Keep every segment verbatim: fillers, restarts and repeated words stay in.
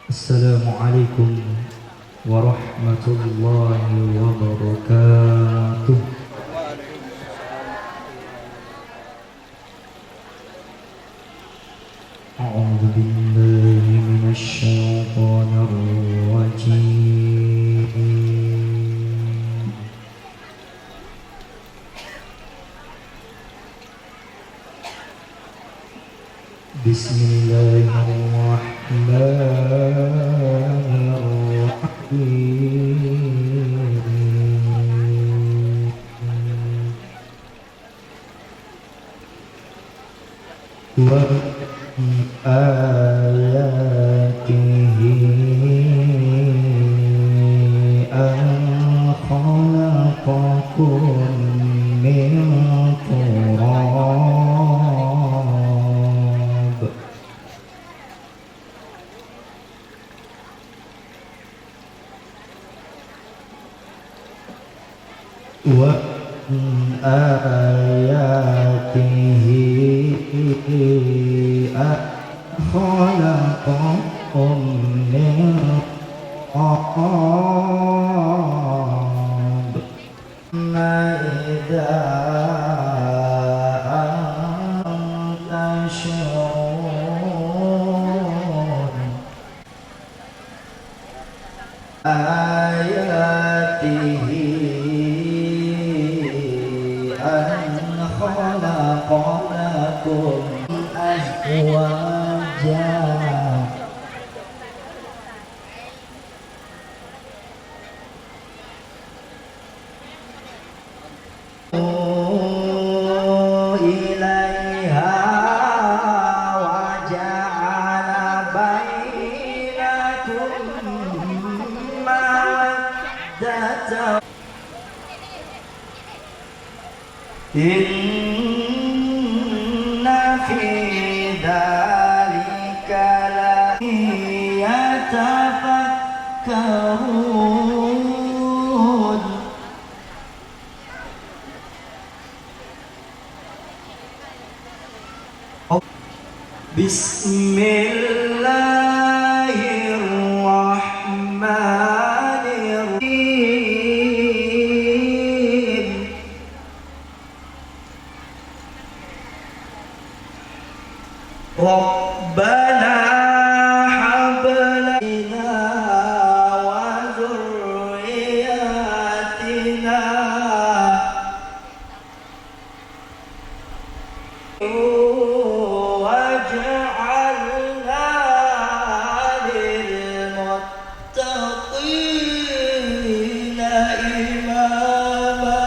Assalamualaikum warahmatullahi wabarakatuh. أعوذ بالله من الشيطان الرجيم. بسم الله الرحمن الرحيم. ومن آياته أن خلقكم من تراب. ومن آياته أن خلقكم من تراب ثم إذا أنتم تخلقون. آياته أن خلق لكم أزواجا. إليها وجعل بينكم مودة. إن في ذلك لآية، يتفكرون. بسم الله الرحمن الرحيم. ربنا هب لنا وذرياتنا واجعلنا للمتقين إماما.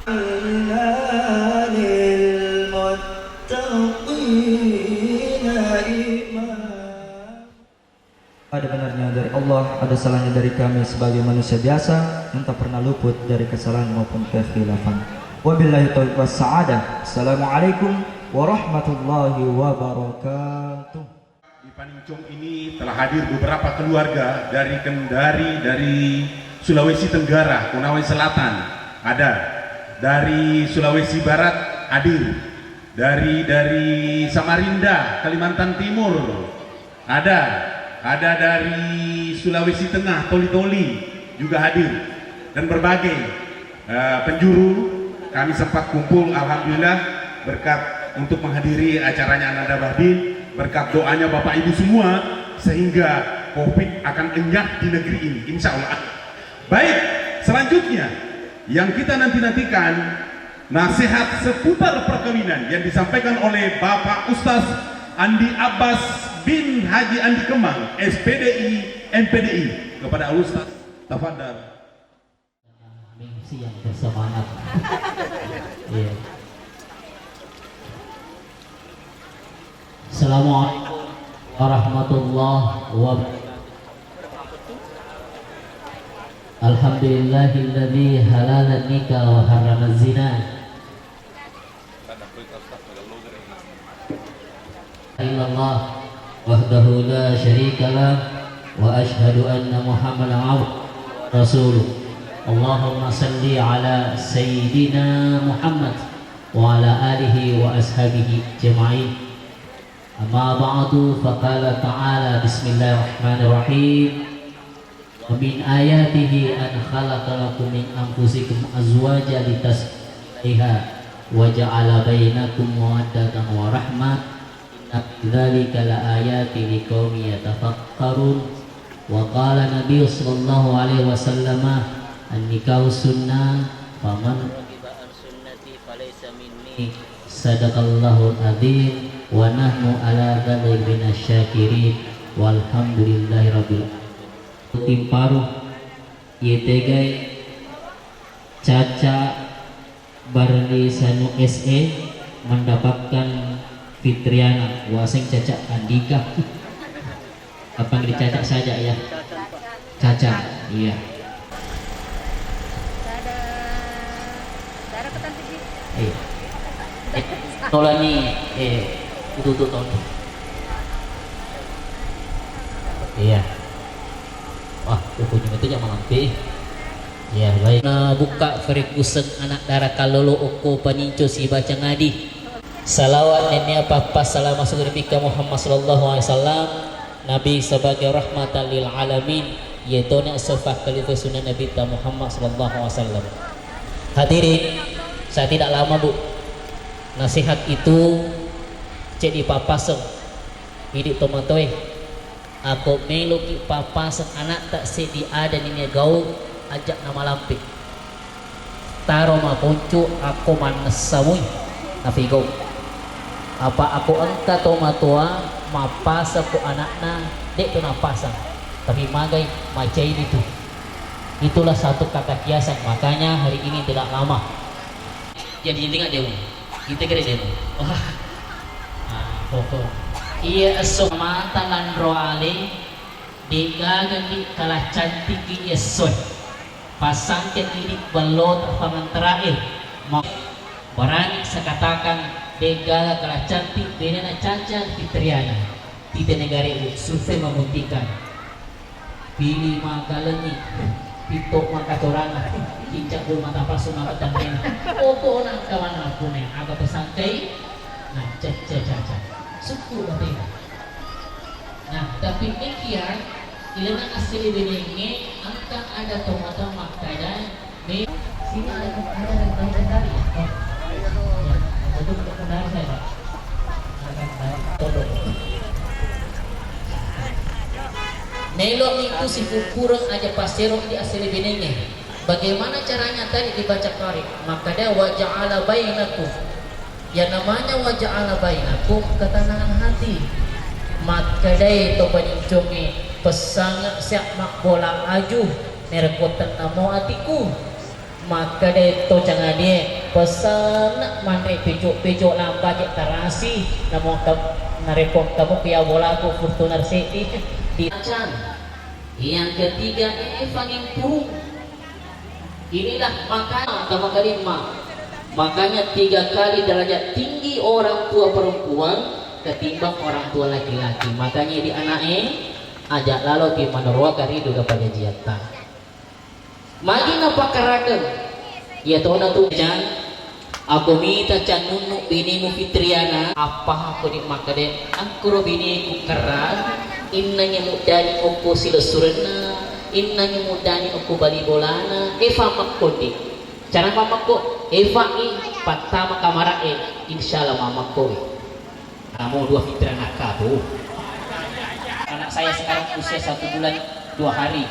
واجعلنا للمتقين إماما. Ada benarnya dari Allah, ada salahnya dari kami sebagai manusia biasa yang tak pernah luput dari kesalahan maupun kekhilafan. Wabillahi taufiq was sa'adah. Assalamualaikum warahmatullahi wabarakatuh. Di Panincong ini telah hadir beberapa keluarga dari Kendari, dari Sulawesi Tenggara, Konawe Selatan ada, dari Sulawesi Barat hadir, dari, dari Samarinda, Kalimantan Timur, ada, ada dari Sulawesi Tengah, Toli-Toli juga hadir, dan berbagai, eh, penjuru kami sempat kumpul, alhamdulillah, berkat untuk menghadiri acaranya Ananda Bahdin, berkat doanya Bapak Ibu semua, sehingga covid akan enyah di negeri ini, insya Allah. Baik, selanjutnya yang kita nanti-nantikan, nasihat seputar perkawinan yang disampaikan oleh Bapak Ustaz Andi Abbas bin Haji Andi Kemang, S P D I, M P D I, kepada Al Ustaz. Tafadhal. Mingsi yang bersemangat. Iya. Assalamualaikum warahmatullahi wabarakatuh. Alhamdulillahilladzi halalan nikah wa harramaz zina. إلا الله وحده لا شريك له، وأشهد أن محمدا عبده ورسوله. اللهم صل على سيدنا محمد وعلى آله وأصحابه أجمعين. أما بعد، فقال تعالى: بسم الله الرحمن الرحيم. ومن آياته أن خلق لكم من أنفسكم أزواجا لتسكنوا إليها وجعل بينكم مودة ورحمة إن في ذلك لآيات لقوم يتفكرون. وقال النبي صلى الله عليه وسلم: النكاح سنة، فمن رغب عن سنتي فليس مني. صدق الله العظيم، ونحن على ذلك من الشاكرين، والحمد لله رب العالمين. Timparu, iye tegai Caca Barli Sanu S E mendapatkan Fitriana, waseng Caca Andika. Apa dicaca saja ya? Caca, iya. Dada. Dada ke Tante Ji? Iya. Eh, tolani, eh, itu tuh, Ton. Iya. Wah, kukunyung itu jangan malampe. Iya, baik. Na bukka farikkuseng anak dara kallolo okko paninco sibaca ngadi. Salawat nennia pappa salama sugri bikka Muhammad sallallahu alaihi wasallam, Nabi sebagai rahmatan lil alamin, yetona esso fakkalifa sunnah Nabitta Muhammad sallallahu alaihi wasallam. Hadirin, saya tidak lama, Bu. Nasihat itu ceddi papaseng. Idi tomatoe, ako meloki papaseng anakta seddi ada nennia gau, aja namalampe. Taro maponcu ako mannessa mui nafigau. Apa ako engka tomatoa mappasang ko anakna, de to napasang, tapi magai macaini tu. Itulah satu kata kiasan, makanya hari ini tidak lama. Jadi intinya demo. Kita kira demo. Wah. Ah, pokok. Iya esso mata lanro ale, degaga ki kalah cantik ki essoe. Pasangke idi ballo ta pangantarae. Ma-, berani saya katakan, degaga kalah cantik benena Caca Fitriana. Tite negare survei membuktikan. Pili makalengi, pito makacorana, kincak bulu mata pasu maka tanrena. Oto nangka mana pune, aga pesangkai, nah, cecce caca. Sukku batena. Nah, tapi ikia, ilena asli benenge, angka ada tomata makkada, me, sini ada, ada, ada tadi. Oh. Ya, betul, betul, benar saya, Pak. Melo itu sifupureng aja pasero di asli benenge. Bagaimana caranya tadi dibaca qari? Makkada wa ja'ala bainakum. Ya namanya wa ja'ala bainakum ketenangan hati. Makkadai to paninconge pessangnge siap mabbola aju narekko tennamo atiku. Makkadai to cangadie, pessanna manre peco-peco lampake tarasi, namo engka-, narekko engka mo pia bolaku Fortuner seddi di. Yang ketiga, eh, fanging purung. Inilah makanya, kama kalimma. Makanya tiga kali derajat tinggi orang tua perempuan ketimbang orang tua laki-laki. Makanya di anaknya, ajak lalo di manoroa karidu ke pengajian ta. Magi napakkaradeng. Iya tona tu, Jang. Ako mita cannunnu binemu Fitriana, appaha kodi makkeda, engkuro bineku kerra, innangi muddani okko silessurenna, innangi muddani okko bali bolana, efa makkondi. Cara mamakko, efa i pattama kamara e, insyaallah mamakko. Namo dua Fitriana kato. Anak saya sekarang usia satu bulan dua hari.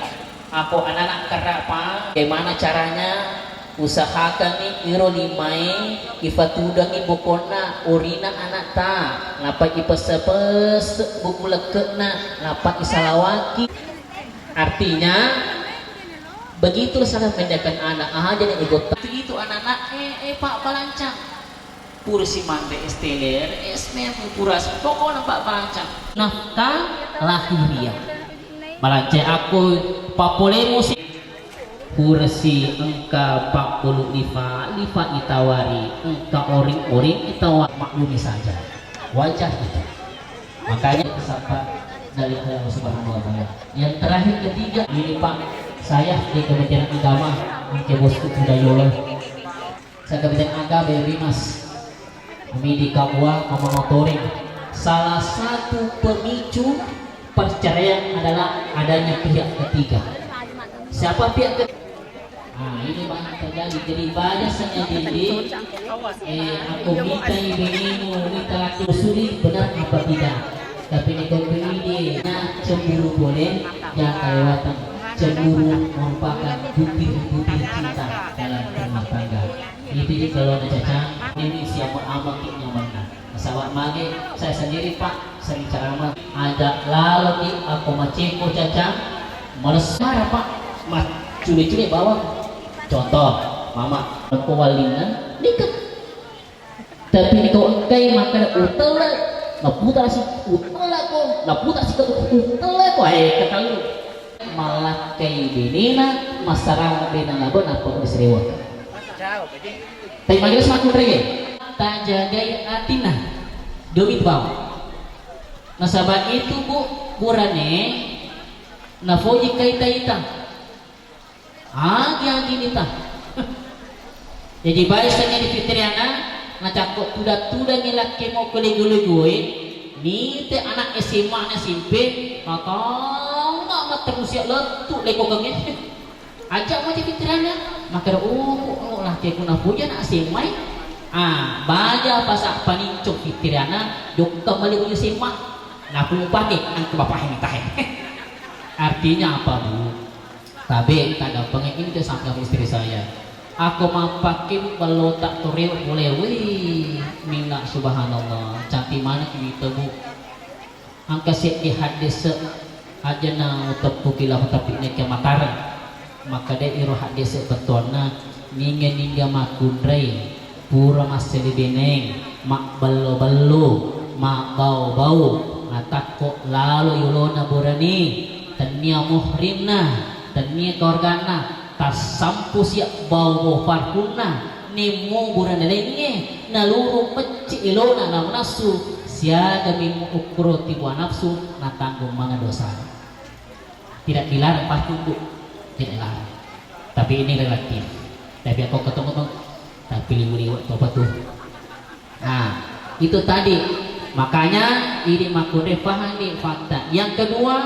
Ako anak-anak kerra, Pak, bagaimana caranya usahakan nih iro limae ifatudangi bokonna, orina anak ta, napa ipese-pese buku lekke'na, napa isalawaki. Artinya, begitu cara mendidikan anak, aja nih ibotta. Itu anak-anak, eh, eh, Pak, balancang. Purasi manre es teler, es meh, purasi, pokokna pabbaca. Nafkah lahiriah. Malancai akko pappolemu si. Purasi engka pappulu lifa, lifa itawari, engka oring-oring itawari. Maklumi saja. Wajar itu. Makanya tersapa dari Allah Subhanahu wa Ta'ala. Yang terakhir ketiga, ini Pak, saya di Kementerian Agama, engke bosku sudah yolo. Sakabiten aga Baby Mas. Midi Kabua, Mama Motoring. Salah satu pemicu perceraian adalah adanya pihak ketiga. Siapa pihak ketiga? Ah, ini banyak terjadi. Jadi banyak saja jadi, eh, aku minta ibu ini, minta laki suri, benar apa tidak? Tapi ini kau pilih dia, nah, cemburu boleh, jangan kelewatan. Cemburu merupakan butir-butir cinta dalam rumah tangga. Jadi kalau ada caca, ini siapa amat nyaman. Nasaba magi saya sendiri, Pak, sering ceramah. Aja laloki akko maceko caca, males marah, Pak. Maccule-cule bawang. Contoh, Mama, ko wallinna nikah. Tapi ni kau engkai makkeda utella, naputa si utella ko, naputa si ko utella ko, eh, ketalu. Malakkai benena, massarang bena labo, nappa ko diserewa. Tapi majelis makkunrai, tajagai atinna. Domi bawang. Nasaba itu, Bu, burane nafoji kaita-ita. Agi-agi nita. Jadi baik sanya di Fitriana, nacakko tuda-tudangi lakke mo ko lego-legoe, nite anak S M A na S M P, matanga matterusia lettu leko kenge. Ajak mo di Fitriana, makero, "Oh, oh, lakke ku napuja na S M A e." Ah, baja pasa panincok Fitriana, jokka male uyu S M A. Napu pake, angke bapak ini tahe. Artinya apa, Bu? Tabe, tak gampang ini ke sangka istri saya. Aku mampakin ballo tak toreo boleh, wih, minna, subhanallah, cantik mana kita, Bu. Angka seddi haddese, aja na uteppuki lao tapi naik ke Mataram. Maka de iro haddese bettuanna, ninga-ninga makkunrai, pura massele beneng, mabballo-ballo, mabbau-bau, natakko lalo yolona burane, tennia muhrimna, tennia keluargana, tassampu sia bau-bau parfumna, nemmo burane lengnge, nalurung mecce elona namanassu, siaga memmo ukkuro tiwa nafsu, natanggung maneng dosana. Tidak dilarang parfum, Bu. Tidak dilarang. Tapi ini relatif. Tapi aku ketemu, Bang. Tapi liwat-liwat apa tuh? Nah, itu tadi. Makanya ini makkunrai paham di fakta. Yang kedua,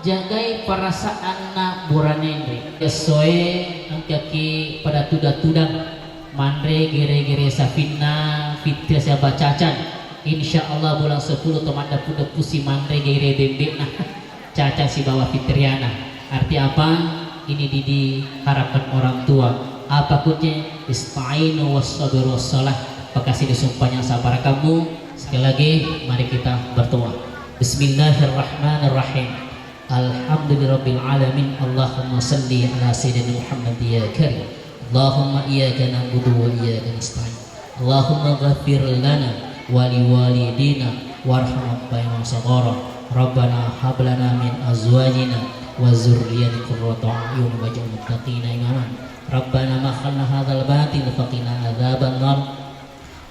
jagai perasaanna buranenre. Essoe engkaki pada tuda-tudang manre gere-gere safinna fitri siaba cacan. Insya Allah bulan sepuluh to maddepu-depusi manre gere bembe'na. Caca sibawa Fitriana. Arti apa? Ini diharapkan orang tua. Apa kuncinya? Ista'inu wassabir wassalah. Pakasi disumpahnya sabar kamu. Sekali lagi, mari kita berdoa. Bismillahirrahmanirrahim. Alhamdulillahirabbil alamin. Allahumma salli ala sayyidina Muhammad ya karim. Allahumma iyyaka na'budu wa iyyaka nasta'in. Allahumma ghafir lana wa liwalidina warhamhum kama rabbayana shaghira. Rabbana hab lana min azwajina wa dzurriyyatina qurrata a'yun waj'alna lil muttaqina imama. Rabbana ma khalaqta hadzal batila faqina adzabannar.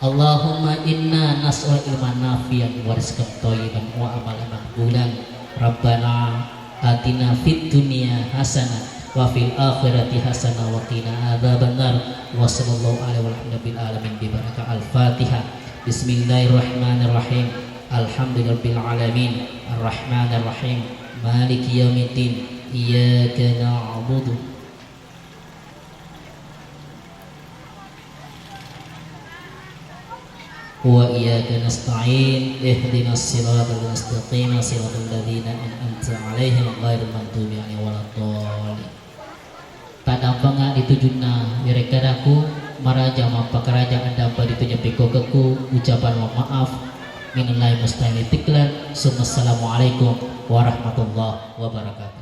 Allahumma inna nas'aluka ilman nafi'an wa rizqan thayyiban wa amalan maqbulan. Rabbana atina fid dunya hasanah wa fil akhirati hasanah wa qina adzabannar. Wa sallallahu alaihi wa ala nabiyil alamin bi barakah Al-Fatihah. Bismillahirrahmanirrahim. Alhamdulillahirabbil alamin. Arrahmanirrahim. Maliki yaumiddin. Iyyaka na'budu وإياك نستعين. اهدنا الصراط المستقيم، صراط الذين أنعمت عليهم، غير المغضوب عليهم ولا الضالين. Tadampengeng ditujunna werekkadaku, maraja mappakaraja, addampeng ditujung pekkokekku, ucapan mohon maaf, minallahi musta'in tiklan, summa assalamualaikum warahmatullahi wabarakatuh.